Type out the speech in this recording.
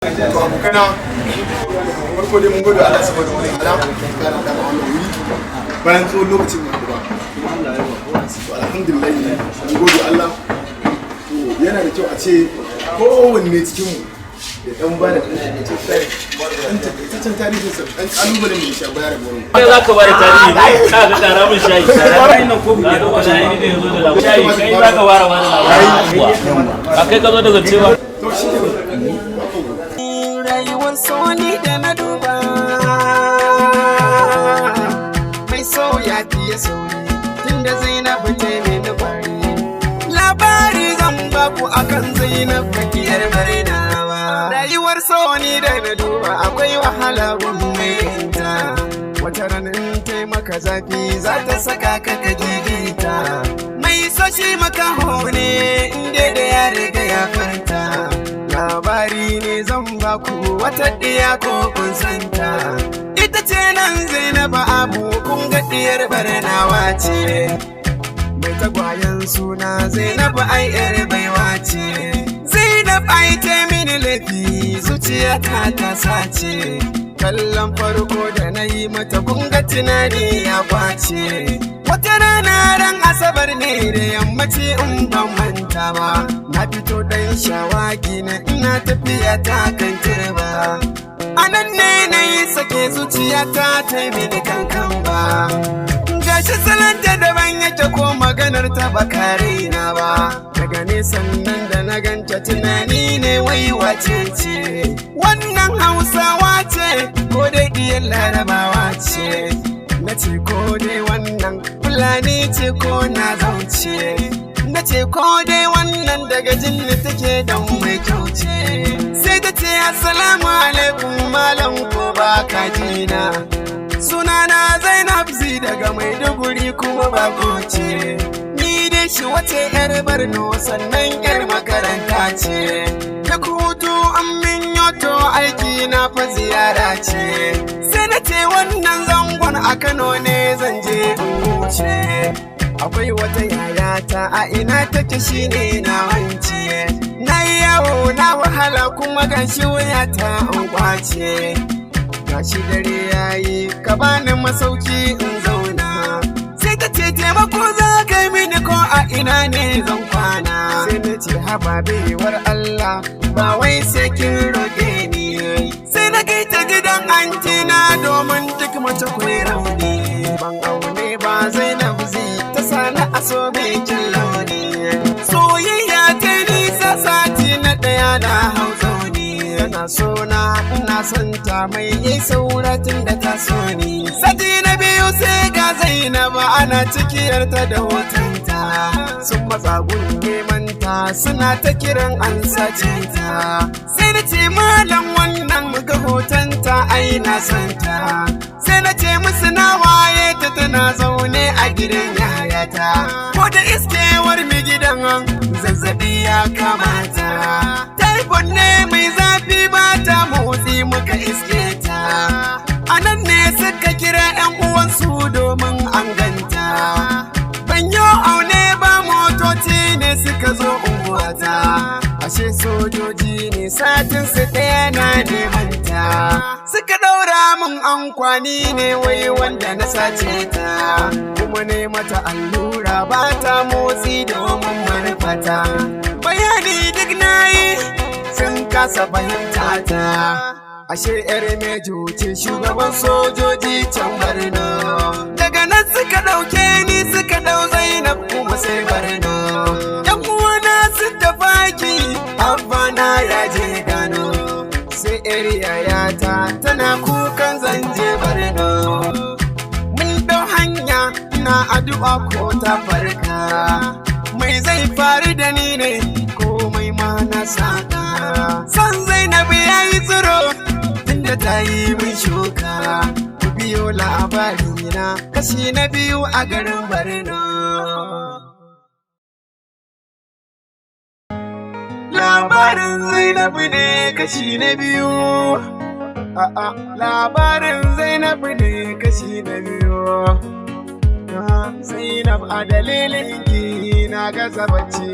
To abokana, farko dai mun gode Allah saboda wani ala kana da wannan wuri bayan tsawon lokacin mai ba kuma Allah ya ba. To alhamdulillah, mun gode Allah. To yana da kyau a ce kowanne cikin mu ya dan ba da dan takaitaccen tarihin sa, dan kalubalen da ya sha bayar da wurin. Kai za ka bada tarihi ne, ka ga kara mun shayi. Nan ko ka ga shayi ne yazo da labarin shayi, kai za ka fara bada labarin, ba kai ka zo da zance ba. To shi ne. Rayuwar soni da na duba, mai so ya fiye sauri, tunda Zainabu ta mini bari. Labari zan baku akan Zainab fakiyar Barnawa. Rayuwar soni da na duba akwai wahala gun mai yinta. Wata ranar taimaka zafi za ta saka ka ka gigita. Mai so shi makaho ne inda da ya riga ya farta. Labari ne zan baku, wata ɗiya ko kun santa. Ita ce nan Zainabu Abu, kun ga ɗiyar Barnawa ce. Mai tagwayen suna Zainabu, ai yar baiwa ce. Zainab ai ta mini laifi, zuciyata ta sace. Kallon farko da na yi mata, kun ga tunani ya kwace. Wata rana ran Asabar ne da yammaci, in ban manta ba. Na fito dan shawagi na, ina tafiya ta kan turba. A nan ne na yi sake, zuciyata ta yi mini kankan ba. Gashi salanta daban yake, ko maganar ta ba na ba. Daga nesan nan da na ganta, tunani ne wai wace ce wannan? Hausawa ce ko dai diyar Larabawa ce? Na ce ko dai wannan Fulani ce ko na zauce? Na ce ko dai wannan daga jinni take, don mai kyau ce. Sai ta ce, "Assalamu alaikum malam, ko ba ka jina? Sunana Zainab Zi daga Maiduguri, kuma bako ce. Ni dai shi wace yar Barno, sannan yar makaranta ce. Duk hutu an min yoto, aiki na fa ziyara ce." Sai na ce wannan zangon a Kano ne zan je in wuce. Akwai wata yayata, a ina take shine na wance. Na yi yawo na wahala, kuma gashi wayata an kwace. Gashi dare yayi, ka bani masauki in zauna. Sai ta ce, "Taimako za ka yi mini ko a ina ne zan kwana?" Sai na ce, "Haba baiwar Allah, ba wai sai kin roƙe ni." Sai na kai ta gidan antina, domin duk mace kwai rauni. Ban aune ba, Zainab zai ta sani aso mai kin launi. Soyayya ta nisa, sati na ɗaya na hau zauni. Tana so na, ina son ta, mai yi saura tun da ta so ni. Sati na biyu sai ga Zainab ana cikiyarta da hotonta. Sun matsa gun neman ta, suna ta kiran an sace ta. Sai na ce, "Malam, wannan muga hotonta, ai na son ta." Sai na ce musu na waye ta, tana zaune a gidan yayata. Ko da iskewar mai gidan, zazzabi ya kamata. Typhoid ne mai zafi, ba ta motsi muka iske ta. A nan ne suka kira 'yan uwansu domin an ganta. Ban yi aune ba, motoci ne suka zo unguwata. Ashe sojoji ne, satin su ɗaya na neman ta. Suka ɗaura min ankwani ne wai wanda na sace ta. Kuma ne mata allura, ba ta motsi domin manufata. Bayani duk na yi, sun kasa fahimta ta. Ashe yar mejo ce, shugaban sojoji can Barno. Daga nan suka ɗauke ni, suka ɗau Zainab, kuma sai Barno. Yan uwana sun tafaki, abba ya je gano. Sai yar yayata tana kukan zanje Barno. Mun ɗau hanya na addu'a ko ta farka. Mai zai faru da ni ne, komai ma na saka. Son Zainab ya yi tsiro tunda ta yi min shuka. Ku biyo labari na kashi na biyu a garin Barno. Labarin Zainab ne kashi na biyu. A'a, labarin Zainab ne kashi na biyu. Zainab, a dalilin ki na gaza bacci.